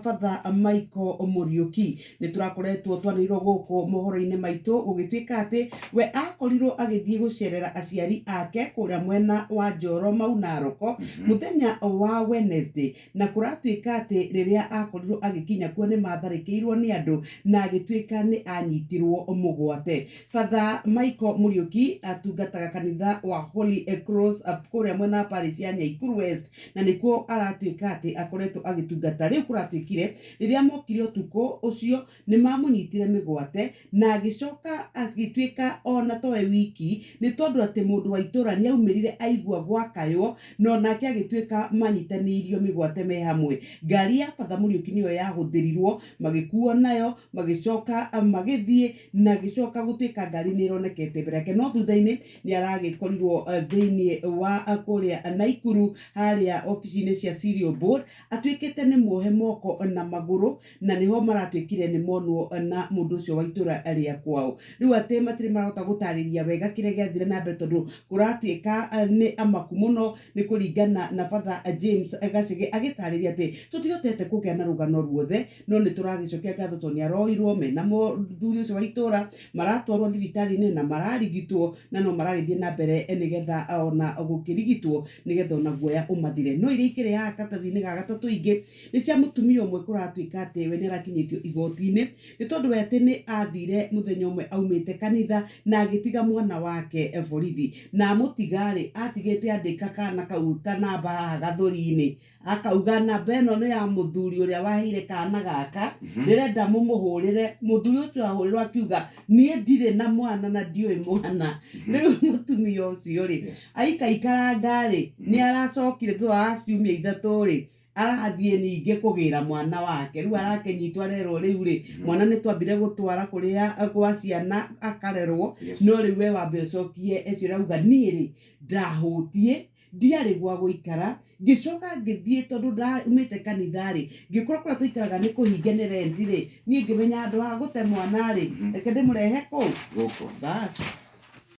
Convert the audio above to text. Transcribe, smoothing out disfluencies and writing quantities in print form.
Father Michael Mũriũki. Nĩ tũrakoretwo twanĩrĩirwo gũkũ mohoro-inĩ maitũ gũgĩtuĩka atĩ we akorirwo agĩthiĩ gũcerera aciari ake kũrĩa mwena wa Njoro Mau Naroko mũthenya wa Wednesday, na kũratuĩka atĩ rĩrĩa akorirwo agĩkinya kuo nĩ matharĩkĩirwo nĩ andũ na agĩtuĩka nĩ anyitirwo mũgwate. Father Michael Mũriũki atungataga kanitha wa Holy Cross kũrĩa mwena wa parish ya Nyaikuru West, na nĩkuo aratuĩka atĩ akoretwo agĩtungata. Rĩu kũratuĩkire rĩrĩa mokire ũtukũ ũcio nĩ mamũnyitire mĩgwate, na agĩcoka agĩtuĩka ona towe wiki, nĩ tondũ atĩ mũndũ wa itũra nĩ aumĩrire aigua gwakaywo, na onake agĩtuĩka manyitanĩirio mĩgwate me hamwe. Ngari ya Father Mũriũki nĩyo yahũthĩrirwo, magĩkuo nayo, magĩcoka magĩthiĩ, na agĩcoka gũtuĩka ngari nĩ ĩronekete mbere yake, no thutha-inĩ nĩ aragĩkorirwo thĩinĩ wa kũrĩa Naikuru harĩa obici-inĩ cia Cereal Board, atuĩkĩte nĩ muohe moko na magũrũ, na nĩho maratuĩkire nĩ monwo na mũndũ ũcio wa itũra rĩa kwao. Rĩu atĩ matirĩ marahota gũtarĩria wega kĩrĩa gĩathire na mbere, tondũ kũratuĩka nĩ amaku mũno, nĩ kũringana na Father James Gachege agĩtarĩria atĩ tũtihotete kũgĩa na rũgano ruothe, no nĩ tũragĩcokia ngatho tondũ nĩ aroirwo mena mũthuri ũcio wa itũra, maratwarwo thibitarĩ-inĩ na mararigitwo, na no maragĩthiĩ na mbere nĩgetha ona gũkĩrigitwo nĩgetha ona guoya ũmathire. No iria ikĩrĩ haha karatathi-inĩ ga gatatũ ingĩ nĩ cia mũtumia ũmwe kũratuĩka atĩ we nĩ arakinyĩtio igoti-inĩ nĩ tondũ we atĩ nĩ athire mũthenya ũmwe aumĩte kanitha na agĩtiga mwana wake borithi, na amũtiga rĩ, atigĩte andĩka kana kau kanamba haha gathũri-inĩ, akauga namba ĩno nĩ ya mũthuri ũrĩa waheire kana gaka, ndĩrenda mũmũhũrĩre. Mũthuri ũcio ahũrĩrwo akiuga niĩ ndirĩ na mwana na ndiũĩ mwana. Rĩu mũtumia ũcio rĩ, aikaikaranga rĩ, nĩ aracokire thutha wa ciumia 3 rĩ, arathiĩ ningĩ kũgĩra mwana wake. Rĩu arakĩnyitwo arerwo rĩu rĩ, mwana nĩ twambire gũtwara kũrĩa gwa ciana akarerwo, no rĩu we wambe ũcokie. Ũcio ũrauga niĩ rĩ, ndahũtiĩ, ndiarĩ gwa gũikara, ngĩcoka ngĩthiĩ tondũ ndaumĩte kanitha rĩ, ngĩkora kũrĩa tũikaraga nĩ kũhinge nĩ rent rĩ, niĩ ngĩmenya handũ ha gũte mwana rĩ, reke ndĩmũrehe kũu gũkũ. Bas.